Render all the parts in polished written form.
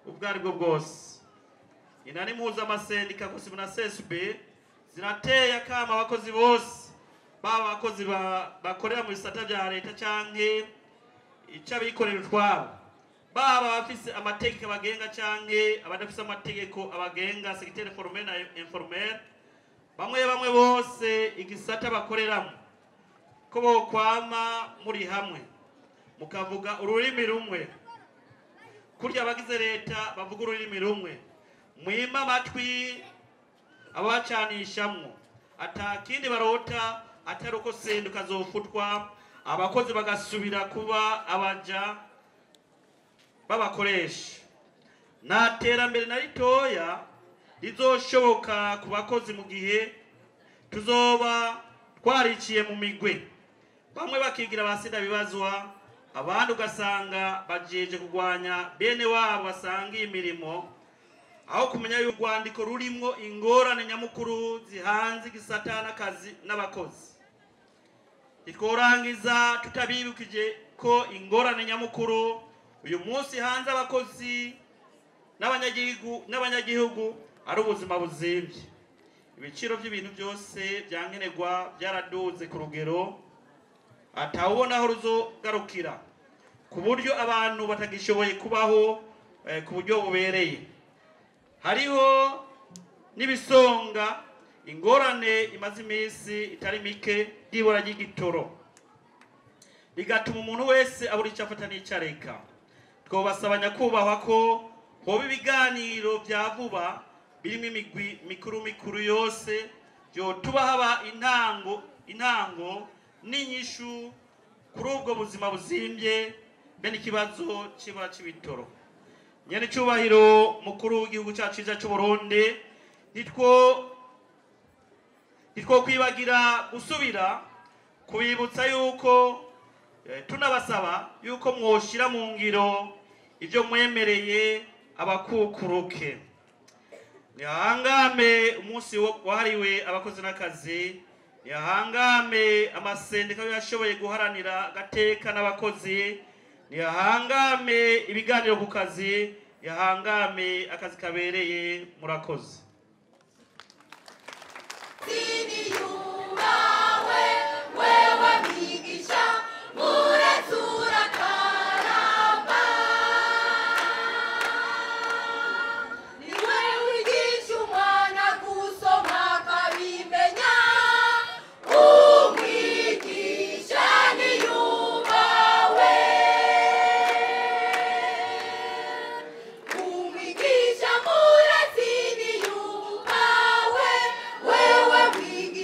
ubwo ari bwo bwose. Inani mpuzamasendika COSYBU na CSB zirateye akama abakozi bose, baba abakozi bakorera mu bisata vya leta canke ic'abikorera utwabo, baba abafise amategeko abagenga canke abadafise amategeko abagenga, secteur formel na informel, bamwe bamwe bose igisata bakoreramo, ko bokwama muri hamwe mukavuga ururimi rumwe, kurya abagize leta bavuga ururimi rumwe, mwima amatwi abacanishamwo, atakindi barota atari uko sendika zofutwa, abakozi bagasubira kuba abaja babakoresha. Nta terambere na ritoya rizoshoboka ku bakozi mu gihe tuzoba twariciye mu migwe, bamwe bakigira basinda bibazwa, abandi ugasanga bajeje kugwanya bene wabo basanga imirimo, aho kumenya yuko urwandiko rurimwo ingorane nyamukuru zihanze igisata n'akazi n'abakozi. Ntitworangiza tutabibukije ko ingorane nyamukuru uyu munsi hanze abakozi n'abanyagihugu ari ubuzima buzimvye. Ibiciro by'ibintu byose byankenerwa byaraduze ku rugero atawubona aho ruzogarukira, ku buryo abantu batagishoboye kubaho ku buryo bubereye. Hariho n'ibisonga ingorane imaze iminsi itari mike y'ibura ry'igitoro, bigatuma umuntu wese abura icyo afata n'icyo areka. Twobasaba nyakubahwa ko hoba ibiganiro vya vuba birimo imigwi mikuru mikuru yose, vyotuba haba intango n'inyishu kuri ubwo buzima buzimvye be n'ikibazo c'ibura c'ibitoro. Nyene cubahiro mukuru w'igihugu cacu ciza c'u Burundi, nitwo kwibagira gusubira kubibutsa yuko tunabasaba yuko mwoshira mu ngiro ivyo mwemereye abakukuruke. Nihangame umunsi wahariwe abakozi n'akazi, nihangame amasendika yashoboye guharanira agateka n'abakozi, nihangame ibiganiro ku kazi, nihangame akazi kabereye. Murakoze. Umwigisha murezi niyubahwe, wewe mwigisha.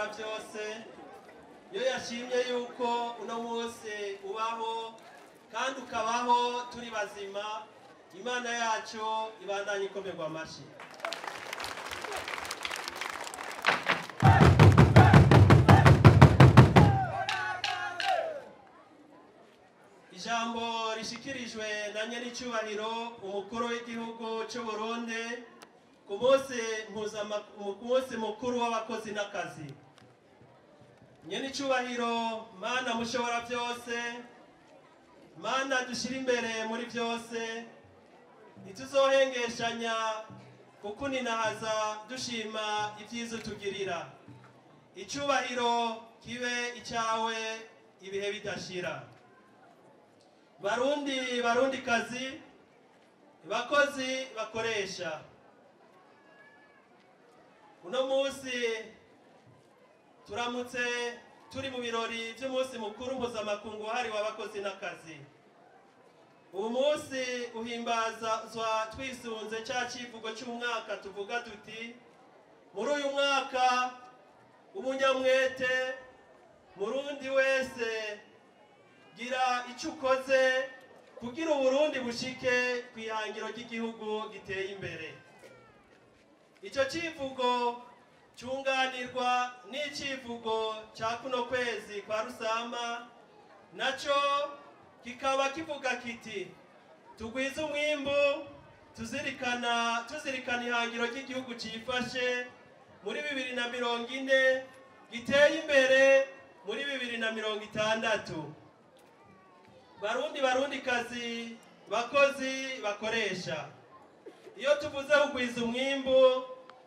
Mushobora byose, iyo yashimye yuko uno munsi ubaho kandi ukabaho turi bazima. Imana yacu ibandanye ikomerwa amashyi. Ijambo rishikirijwe na nyiricyubahiro umukuru w'igihugu cy'u Burundi ku munsi mukuru w'abakozi n'akazi. Nyiricyubahiro Mana Mushobora byose, Mana dushira imbere muri byose, ntituzohengeshanya kukuninahaza dushima ibyiza utugirira. Icyubahiro kibe icyawe ibihe bidashira. Barundi, barundi kazi, bakozi bakoresha, uno munsi turamutse turi mu birori by'umunsi mukuru mpuzamakungu wahariwe abakozi n'akazi. Uyu munsi uhimbazwa twisunze cya kivugo cy'umwaka, tuvuga tuti muri uyu mwaka ubunyamwete, murundi wese gira icyo ukoze kugira Uburundi bushike ku ihangiro ry'igihugu giteye imbere. Icyo kivugo cyunganirwa n'icivugo cya kuno kwezi kwa Rusama, nacyo kikaba kivuga kiti tugwize umwimbu tuzirikana ihangiro ry'igihugu cyifashe muri 2040 giteye imbere muri 2060. Barundi, barundi kazi, bakozi bakoresha, iyo tuvuze kugwiza umwimbu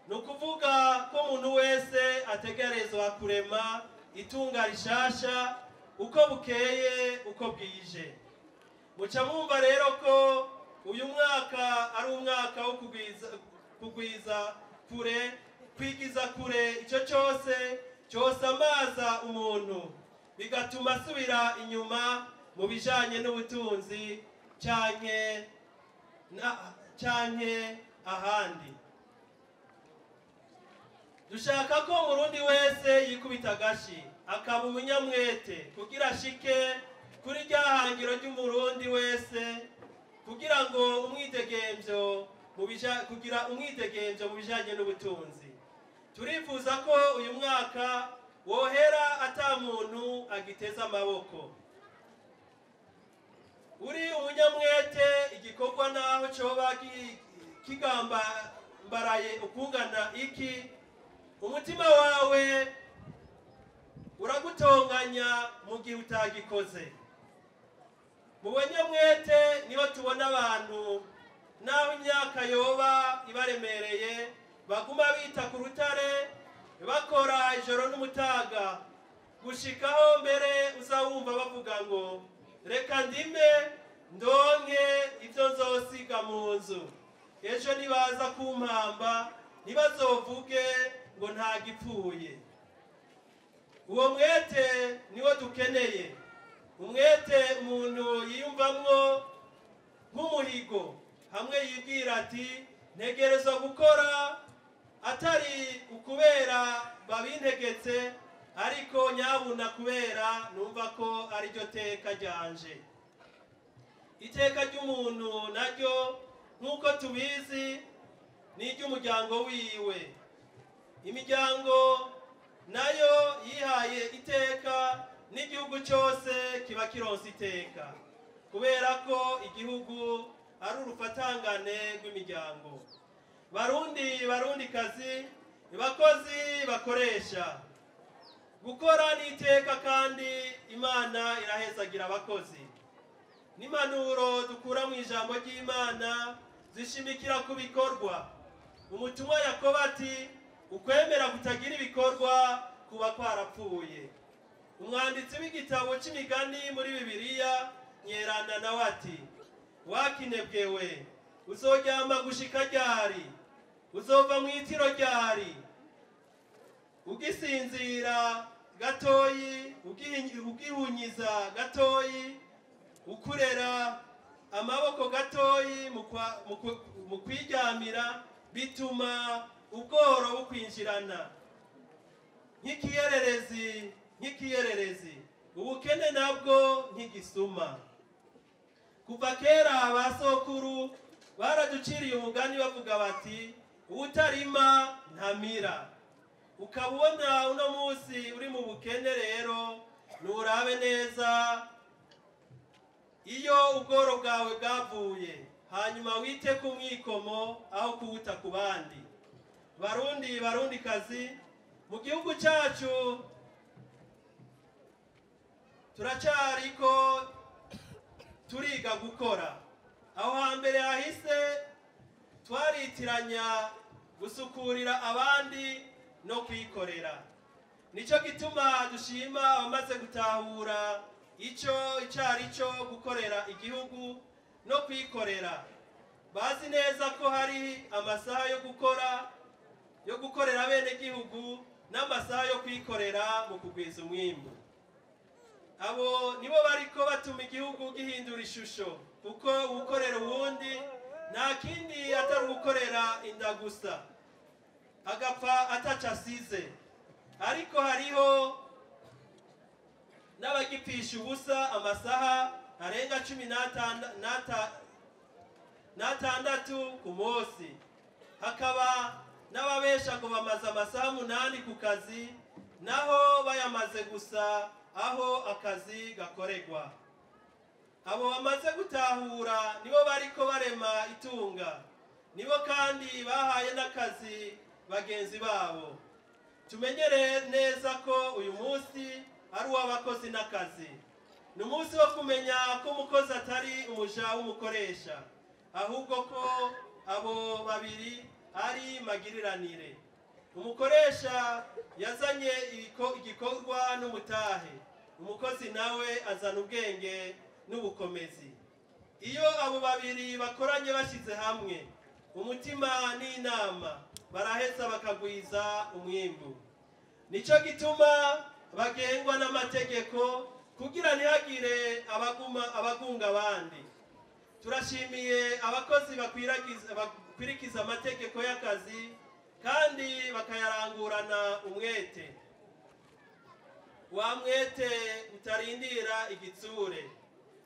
ni ukuvuga ko umuntu wese ategerezwa kurema itunga rishasha uko bukeye uko bwije. Muca mwumva rero ko uyu mwaka ari umwaka wo kugwiza kure, kwigiza kure icyo cyose cyosamaza umuntu bigatuma asubira inyuma mu bijanye n'ubutunzi canke ahandi. Dushaka ko umurundi wese yikubita agashi akaba umunyamwete kugira ashike kuri rya hangiro ry'umurundi wese, kugira ngo umwidegemvyo kugira umwidegemvyo mu bijanye n'ubutunzi. Turifuza ko uyu mwaka wohera ata muntu agiteza amaboko. Uri umunyamwete, igikorwa naho coba kigambaraye ukungana iki, umutima wawe uragutonganya mu gihe utagikoze. Mu banyamwete niho tubona abantu naho imyaka yoba ibaremereye baguma bita ku rutare, bakora ijoro n'umutaga gushikaho mbere uzawumva bavuga ngo reka ndime ndonke ibyo nzosiga mu nzu, ejo nibaza kumpamba ntibazovuge ngo ntagipfuye. Uwo mwete niwo dukeneye, umwete umuntu yiyumvamwo nk'umuhigo, hamwe yibwira ati ntegerezwa gukora atari ukubera babintegetse, ariko nyabuna kubera numva ko ariryo teka ryanje. Iteka ry'umuntu naryo nk'uko tubizi ni iry'umuryango wiwe. Imiryango nayo yihaye iteka n'igihugu cyose kiba kironse iteka, kubera ko igihugu ari urufatangane rw'imiryango. Barundi, barundi kazi, bakozi bakoresha, gukora ni iteka kandi Imana irahezagira abakozi. N'impanuro dukura mu ijambo ry'Imana zishimikira ku bikorwa. Umutumwa Yakobo ati ukwemera kutagira ibikorwa kuba kwarapfuye. Umwanditsi w'igitabo c'imigani muri Bibiliya Nyeranda nawe ati wakinebwewe uzoryama gushika ryari? Uzova mu itiro ryari? Ugisinzira gatoyi, ugihunyiza gatoyi, ukurera amaboko gatoyi mu kwiryamira bituma ubworo bukwinjirana. nk'ikiyererezi, ubukene nabwo nk'igisuma. Kuva kera abasokuru baraduciriye umugani bavuga bati uwutarima ntamira. Ukaba ubona uno munsi uri mu bukene rero, nurabe neza iyo ubworo bwawe bwavuye, hanyuma wite ku mwikomo aho kuwuta ku bandi. Barundi, Barundikazi, mu gihugu cyacu turacariko turiga gukora. Aho hambere hahise twaritiranya gusukurira abandi no kwikorera. Nico gituma dushima abamaze gutahura ico icari cyo gukorera igihugu no kwikorera. Bazi neza ko hari amasaha yo gukora, yo gukorera bene gihugu, n'amasaha yo kwikorera mu kugwiza umwimbu. Abo nibo bariko batuma igihugu gihindura ishusho, kuko ukorera uwundi nta kindi atari gukorera inda gusa, agapfa ataco asize. Ariko hariho n'abagipfisha ubusa amasaha arenga 16 ku munsi, hakaba n'ababesha ngo bamaze amasaha 8 ku kazi, naho bayamaze gusa aho akazi gakoregwa. Abo bamaze gutahura nibo bariko barema itunga, nibo kandi bahaye n'akazi bagenzi babo. Tumenyere neza ko uyu munsi ari uw'abakozi n'akazi. Ni umunsi wo kumenya ko umukozi atari umuja w'umukoresha, ahubwo ko abo babiri ari magiriranire. Umukoresha yazanye igikorwa n'umutahe, umukozi nawe azana ubwenge n'ubukomezi. Iyo abo babiri bakoranye bashyize hamwe umutima n'inama, baraheza bakagwiza umwimbu. Nico gituma bagengwa n'amategeko kugira ntihagire abagunga abandi. Turashimiye abakozi bakwirikiza amategeko y'akazi kandi bakayarangurana umwete, wa mwete utarindira igitsure.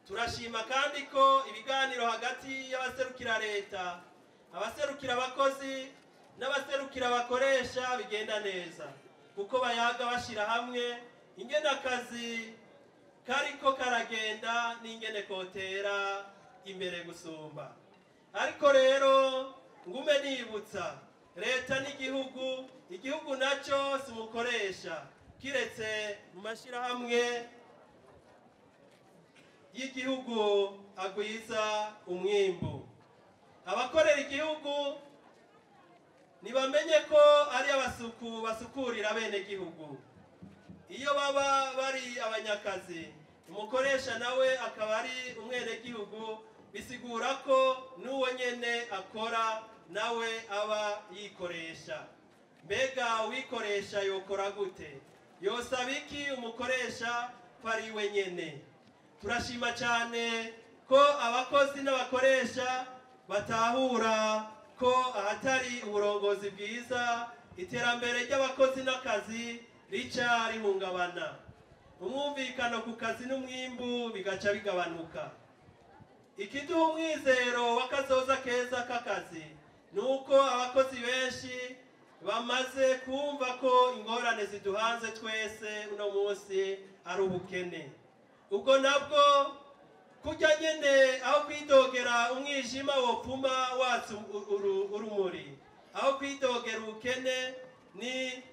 Turashima kandi ko ibiganiro hagati y'abaserukira leta, abaserukira abakozi n'abaserukira abakoresha bigenda neza, kuko bayaga bashira hamwe ingene akazi kariko karagenda n'ingene kotera imbere gusumba. Ariko rero ngume nibutsa leta n'igihugu, igihugu nacyo si umukoresha, kiretse mu mashirahamwe y'igihugu agwiza umwimbu. Abakorera igihugu ntibamenye ko ari abasuku basukurira bene gihugu. Iyo baba bari abanyakazi, umukoresha nawe akaba ari umwenegihugu, bisigura ko n'uwo nyene akora nawe aba yikoresha. Mbega uwikoresha yokora gute? Yosaba iki umukoresha ko ari we nyene? Turashima cyane ko abakozi n'abakoresha batahura ko ahatari uburongozi bwiza iterambere ry'abakozi n'akazi rica rihungabana, umwumvikano ku kazi n'umwimbu bigaca bigabanuka. Ikiduha umwizero w'akazoza keza k'akazi ni uko abakozi benshi bamaze kumva ko ingorane ziduhanze twese uno munsi ari ubukene. Ubwo nabwo kujya nyene aho kwidogera umwijima wopfuma watse urumuri, aho kwidogera ubukene ni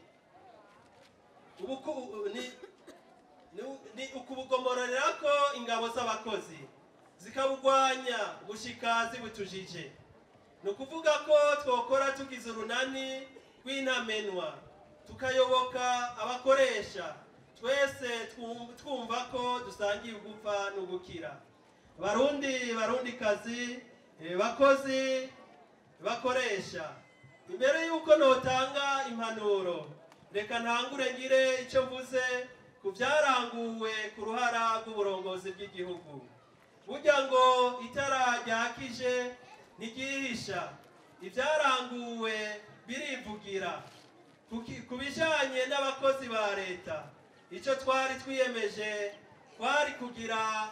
ukubugomororera ko ingabo z'abakozi zikabugwanya gushika zibutujije. Ni ukuvuga ko twokora tugize urunani rw'intamenwa, tukayoboka abakoresha twese twumva ko dusangiye ugupfa n'ugukira. Barundi, Barundikazi, bakozi, bakoresha, imbere y'uko notanga impanuro, reka ntangure ngire icyo mvuze ku byaranguwe ku ruhara rw'uburongozi bw'igihugu. Burya ngo itara ryakije ntiryihisha, ibyaranguwe birivugira. Ku bijanye n'abakozi ba leta, icyo twari twiyemeje kwari kugira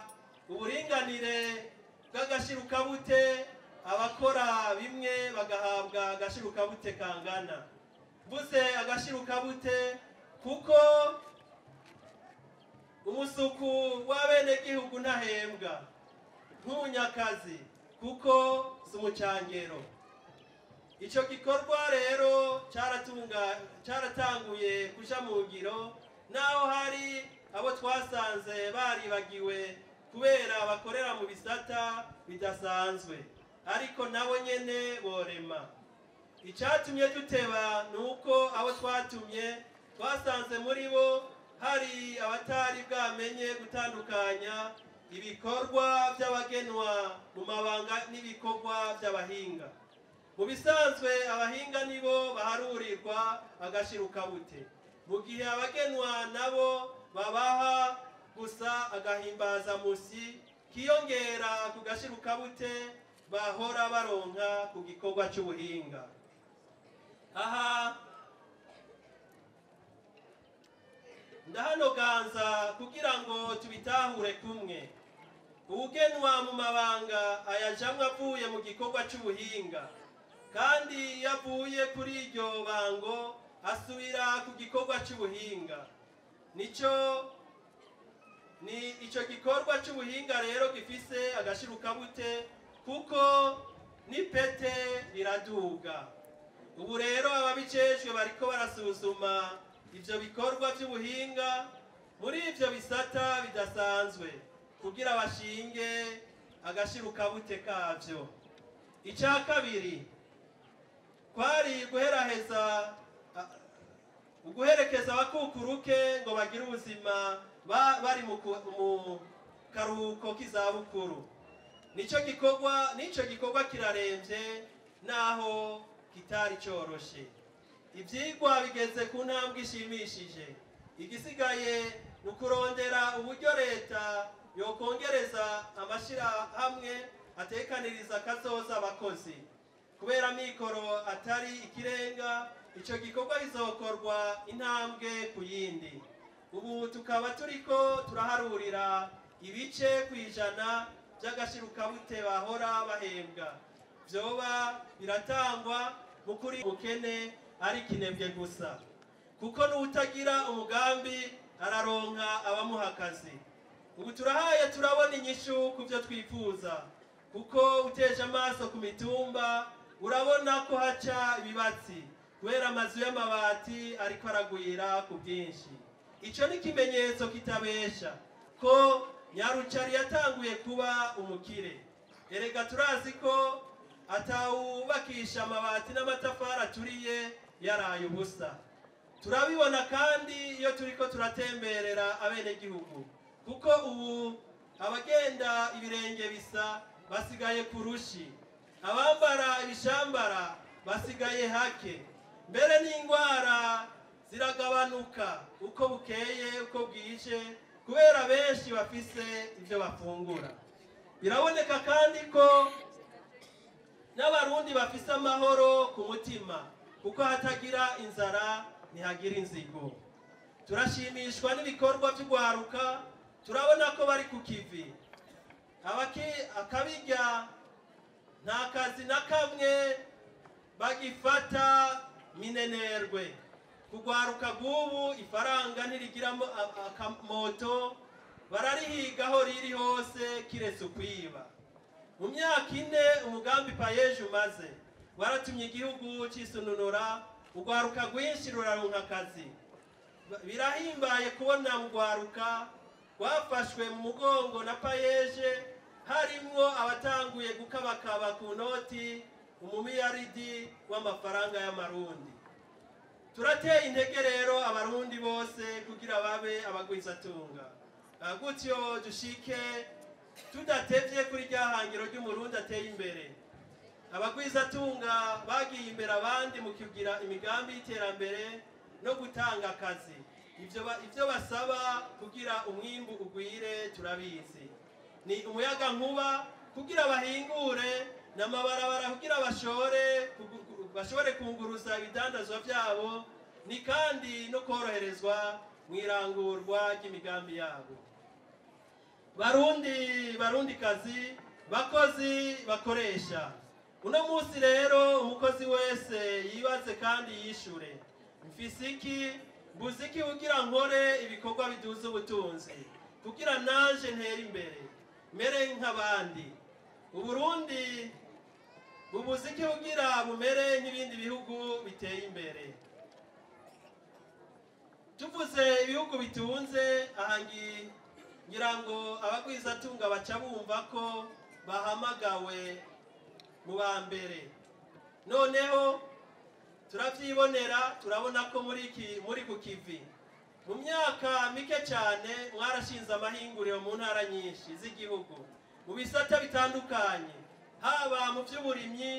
uburinganire bw'agashirukabute, abakora bimwe bagahabwa agashirukabute kangana. Mvuze agashirukabute kuko umusuku w'abenegihugu ntahembwa nk'umunyakazi kuko si umucangero. Icyo gikorwa rero cyaratanguye kuja mu ngiro, naho hari abo twasanze baribagiwe kubera bakorera mu bisata bidasanzwe, ariko nabo nyene borema. Icyatumye duteba ni uko abo twatumye twasanze muri bo hari abatari bwamenye gutandukanya ibikorwa by'abagenwa mu mabanga n'ibikorwa by'abahinga. Mu bisanzwe abahinga nibo baharurirwa agashirukabute, mu gihe abagenwa nabo babaha gusa agahimbazamusi kiyongera ku gashirukabute bahora baronka ku gikorwa cy'ubuhinga. Aha ndahanoganza kugira ngo tubitahure kumwe. Uwugenwa mu mabanga ayajamwe avuye mu gikorwa cy'ubuhinga, kandi iyo avuye kuri iryo bango asubira ku gikorwa cy'ubuhinga. Ni icyo gikorwa cy'ubuhinga rero gifise agashirukabute kuko n'ipete riraduga. Ubu rero ababijejwe bariko barasuzuma ivyo bikorwa by'ubuhinga muri ivyo bisata bidasanzwe kugira bashinge agashirukabute kavyo. Icya kabiri kwari guheraheza uguherekeza abakukuruke ngo bagire ubuzima bari mu karuhuko k'izabukuru. Nico gikorwa kiraremvye naho kitari coroshe. Ivyigwa bigeze ku ntambwe ishimishije. Igisigaye ni ukurondera uburyo leta yokongereza amashirahamwe atekaniriza kazoza abakozi. Kubera amikoro atari ikirenga, ico gikorwa kizokorwa intambwe ku yindi. Ubu tukaba turiko turaharurira ibice 100 by'agashirukabute bahora bahembwa. Vyoba biratangwa mu kuri mukene ari kinebwe gusa, kuko n'utagira umugambi araronka abamuha akazi. Ubu turahaye turabona inyishu ku byo twifuza, kuko uteje amaso ku mitumba urabona ko haca ibibatsi kubera amazu y'amabati ariko aragwira ku bwinshi. Ico ni ikimenyetso kitabesha ko Nyarucari yatanguye kuba umukire. Erega turazi ko atawubakisha amabati n'amatafari aturiye yaraye ubusa. Turabibona kandi iyo turiko turatemberera abenegihugu, kuko ubu abagenda ibirenge bisa basigaye kurushi, abambara ibishambara basigaye hake, mbere n'ingwara ziragabanuka uko bukeye uko bwije kubera benshi bafise ivyo bafungura. Biraboneka kandi ko n'abarundi bafise amahoro ku mutima, kuko hatagira inzara ntihagira inzigo. Turashimishwa n'ibikorwa by'ugwaruka, turabona ko bari ku kivi. Akabirya nta kazi na kamwe bagifata minenerwe. Kugwaruka bw'ubu ifaranga ntirigiramo akamoto, bararihigaho riri hose kiretse ukwiba. Mu myaka 4 umugambi PAEEJ umaze waratumye igihugu cisununura, ugwaruka rwinshi ruraronka akazi. Birahimbaye kubona mugwaruka rwafashwe mu mugongo na PAEEJ, harimwo abatanguye gukabakaba ku noti umumiyaridi w'amafaranga y'amarundi. Turateye intege rero abarundi bose kugira babe abagwizatunga, gutyo dushike tudatevye kuri rya hangiro ry'umurundi ateye imbere. Abagwizatunga bagiye imbere abandi mu kugira imigambi y'iterambere no gutanga akazi. Ivyo basaba kugira umwimbu ugwire turabizi. Ni umuyaga nkuba kugira bahingure, n'amabarabara kugira bashobore kunguruza ibidandazwa vyabo, Ni kandi no koroherezwa mu irangurwa ry'imigambi yabo. Barundi, barundikazi, bakozi, bakoresha, uno munsi rero umukozi wese yibaze kandi yishure: mfise iki, mbuze iki kugira nkore ibikorwa biduza ubutunzi, kugira nanje ntere imbere, mere nk'abandi? Uburundi bubuze iki kugira bumere nk'ibindi bihugu biteye imbere? Tuvuze ibihugu bitunze aha, ngira ngo abagwizatunga baca bumva ko bahamagawe mu ba mbere. Noneho turavyibonera, turabona ko muri iki muri ku kivi. Mu myaka mike cyane mwarashinze amahinguriro mu ntara nyinshi z'igihugu, mu bisata bitandukanye, haba mu by'uburimyi,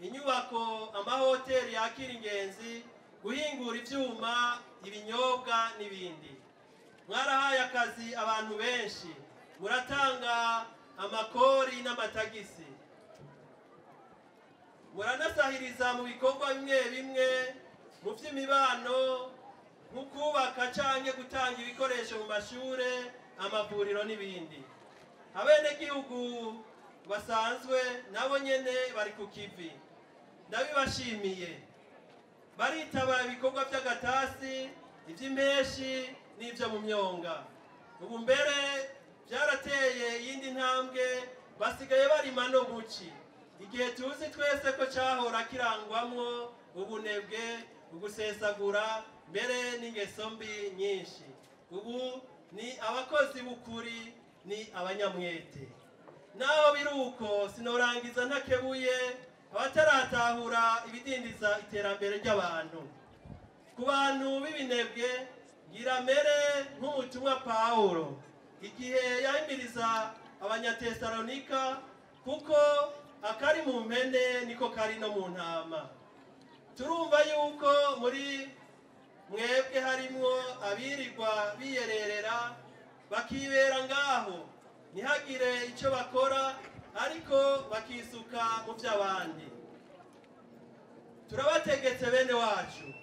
inyubako, amahoteli yakira ingenzi, guhingura ivyuma, ibinyobwa n'ibindi. Mwarahaye akazi abantu benshi, muratanga amakori n'amatagisi, muranasahiriza mu bikorwa bimwe bimwe mu by'imibano, nko kubaka canke gutanga ibikoresho mu mashure, amavuriro n'ibindi. Abenegihugu basanzwe nabo nyene bari ku kivi, ndabibashimiye. Baritaba ibikorwa by'agatasi, iby'impeshi n'ibyo mu myonga. Ubu mbere byarateye iyindi ntambwe, basigaye barima no muci, igihe tuzi twese ko cyahora kirangwamwo ubunebwe, ugusesagura, mbere n'ingeso mbi nyinshi. Ubu ni abakozi b'ukuri, ni abanyamwete. Naho biri uko, sinorangiza ntakebuye abataratahura ibidindiza iterambere ry'abantu. Ku bantu b'ibinebwe, ngira mere nk'umutumwa Pawulo igihe yahimiriza Abanyatesalonika, kuko akari mu mpene niko kari no mu ntama. Turumva yuko muri mwebwe harimwo abirirwa biyererera, bakibera ngaho, ntihagire icyo bakora, ariko bakisuka mu by'abandi. Turabategetse bene wacu,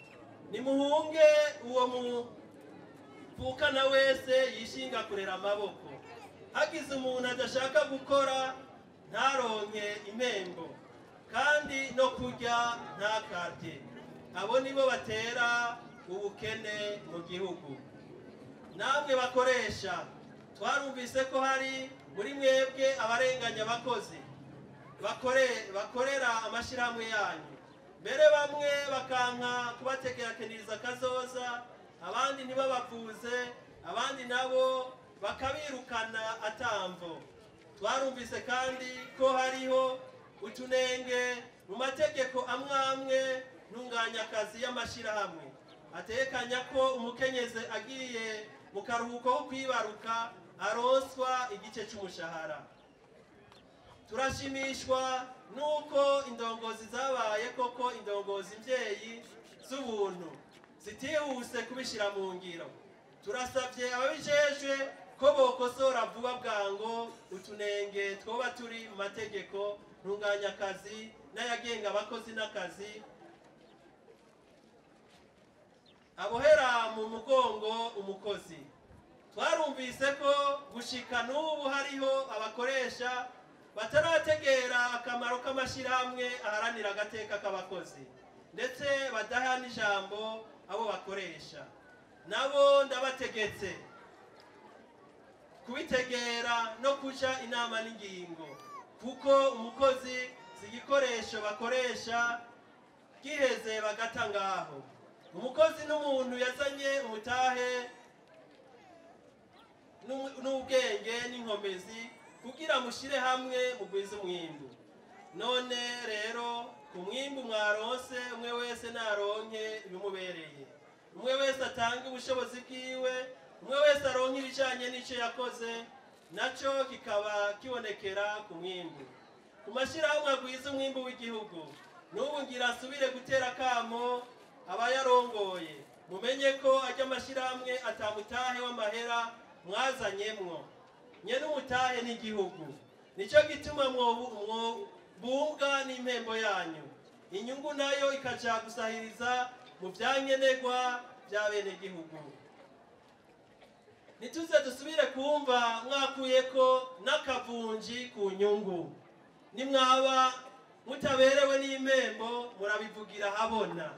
nimuhunge uwo muvukana wese yishinga kurera amaboko. Hagize umuntu adashaka gukora, ntaronke impembo, kandi no kurya ntakarye. Abo nibo batera ubukene mu gihugu. Namwe bakoresha, twarumvise ko hari muri mwebwe abarenganya abakozi bakorera amashyirahamwe yanyu, mbere bamwe bakanka kubategekaniza akazoza, abandi ntibabavuze, abandi nabo bakabirukana atamvo. Twarumvise kandi ko hariho utunenge mu mategeko amwe amwe ntunganyakazi y'amashyirahamwe atekanya ko umukenyezi agiye mu karuhuko ko kwibaruka aronswa igice cy'umushahara. Turashimishwa nuko indongozi zabaye koko indongozi mvyeyi z'ubuntu, zitihuse kubishira mu ngiro. Turasabye ababijejwe ko bokosora vuba bwango utunenge twoba turi mu mategeko ntunganyakazi n'ayagenga abakozi n'akazi abohera mu mugongo umukozi. Twarumvise ko gushika n'ubu hariho abakoresha batarategera akamaro k'amashyirahamwe aharanira agateka k'abakozi, ndetse badaha n'ijambo abo bakoresha. Nabo ndabategetse kubitegera no kuja inama n'ingingo, kuko umukozi si igikoresho bakoresha giheze bagata ngaho. Umukozi n'umuntu yazanye umutahe n'ubwenge n'inkomezi kugira mushire hamwe mugwize umwimbu. None rero ku mwimbu mwaronse, umwe wese naronke ibimubereye, umwe wese atange ubushobozi bwiwe, umwe wese aronke ibijanye n'ico yakoze, naco kikaba kibonekera ku mwimbu. Ku mashyirahamwe agwiza umwimbu w'igihugu, n'ubu ngira asubire gutera akamo abayarongoye: mumenye ko ajya amashyirahamwe atamutahe w'amahera mwazanyemwo, nye n'umutahe n'igihugu. Nicyo gituma mwobumbwa n'impembo yanyu, inyungu nayo ikaja gusahiriza mu mu vyankenerwa by'abenegihugu. Ntituze dusubire kumva mwakuyeko n'akavunji ku nyungu. Nimwaba mutaberewe n'impembo murabivugira habona.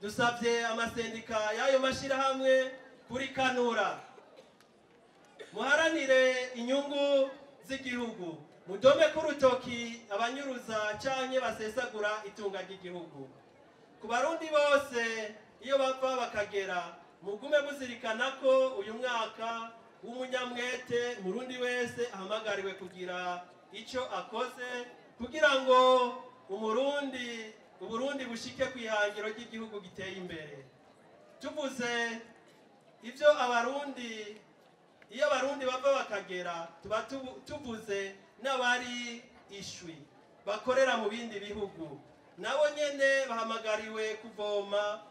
Dusabye amasendika y'ayo mashirahamwe kurikanura, muharanire inyungu z'igihugu, mudome k'urutoki abanyuruza canke basesagura itunga ry'igihugu. Ku Barundi bose iyo bava bakagera, mugume muzirikana ko uyu mwaka w'umunyamwete Murundi wese ahamagariwe kugira ico akoze kugira ngo Uburundi bushike kwihangiro ry'igihugu giteye imbere. Tuvuze ivyo Abarundi, iyo Abarundi bava bakagera, tuba tuvuze n'abari ishwi bakorera mu bindi bihugu, nabo nyene bahamagariwe kuvoma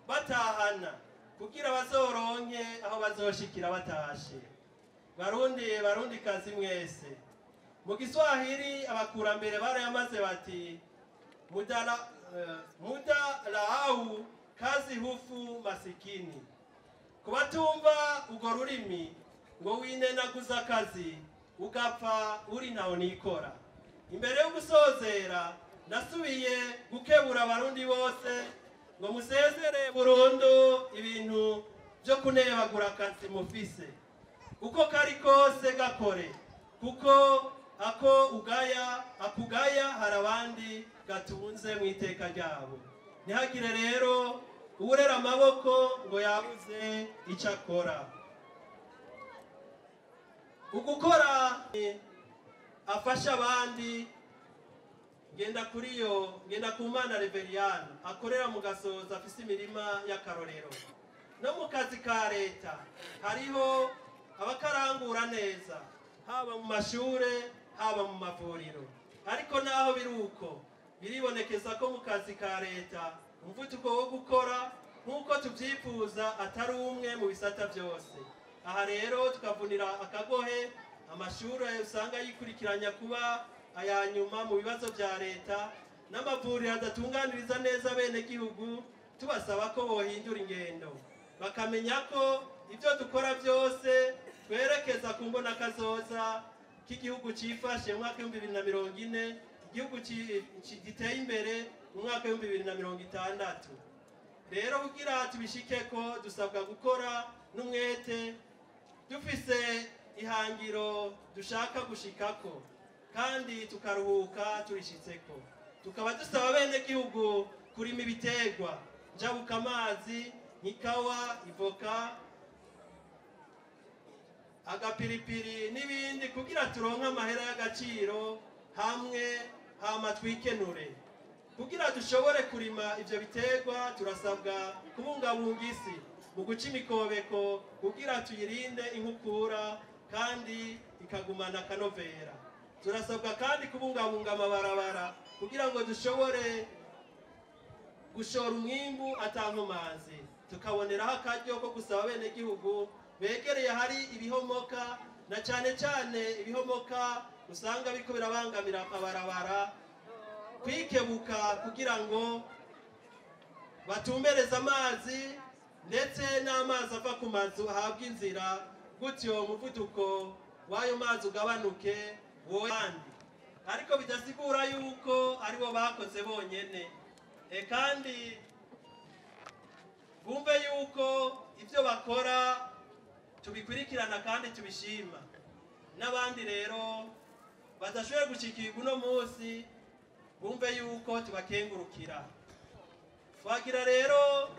batahana kugira bazoronke aho bazoshikira batashe. Barundi, Barundi kazi mwese, mu Giswahili abakurambere barayamaze bati muda laau kazi hufu masikini. Kubatumva urwo rurimi ngo winenaguza akazi ugapfa uri ntaho nikora. Imbere yo gusozera nasubiye gukebura Abarundi bose ngo musezere burundu ibintu byo kunebagura akazi mufise, uko kari kose gakore, kuko ako ugaya akugaya hari abandi gatunze mu iteka ryabo. Ntihagire rero uwurera amaboko ngo yabuze icyo akora. Ugukora afasha abandi. Ngenda kuri yo, ngenda ku Mana Reveriyani akorera mu Gasoza, afise imirima y'akarorero. No mu kazi ka leta hariho abakarangura neza, haba mu mashure, haba mu mavuriro. Ariko naho biri uko, biribonekeza ko mu kazi ka leta umuvuduko wo gukora nk'uko tubyifuza atari umwe mu bisata byose. Aha rero tukavunira akagohe amashure usanga yikurikiranya kuba aya nyuma mu bibazo bya leta, n'amavuriro adatunganiriza neza bene gihugu, tubasaba ko bohindura ingendo bakamenya ko ibyo dukora byose twerekeza ku mbonakazoza k'igihugu cifashe mu mwaka 2040, igihugu giteye imbere mu mwaka 2060. Rero kugira tubishikeko dusabwa gukora n'umwete, dufise ihangiro dushaka gushikako kandi tukaruhuka turishitseko. Tukaba dusaba bene gihugu kurima ibitegwa njabuka amazi nk'ikawa, ivoka, agapiripiri n'ibindi, kugira turonke amahera y'agaciro hamwe hama twikenure. Kugira dushobore kurima ivyo bitegwa turasabwa kubungabunga isi mu guca imikobeko kugira tuyirinde inkukura kandi ikagumana akanovera. Turasabwa kandi kubungabunga amabarabara kugira ngo dushobore gushora umwimbu atankomanzi. Tukaboneraho akaryo ko gusaba bene gihugu begereye hari ibihomoka, na cyane cyane ibihomoka usanga biriko birabangamira amabarabara, kwikebuka kugira ngo batumbereze amazi ndetse n'amazi ava ku mazu ahabwa inzira, gutyo umuvuduko w'ayo mazi ugabanuke wowe. Ariko bidasigura yuko aribo bakoze bonyene, kandi bumve yuko ibyo bakora tubikurikirana kandi tubishima. N'abandi rero badashoboye gushikirwa uno munsi bumve yuko tubakengurukira. Twagira rero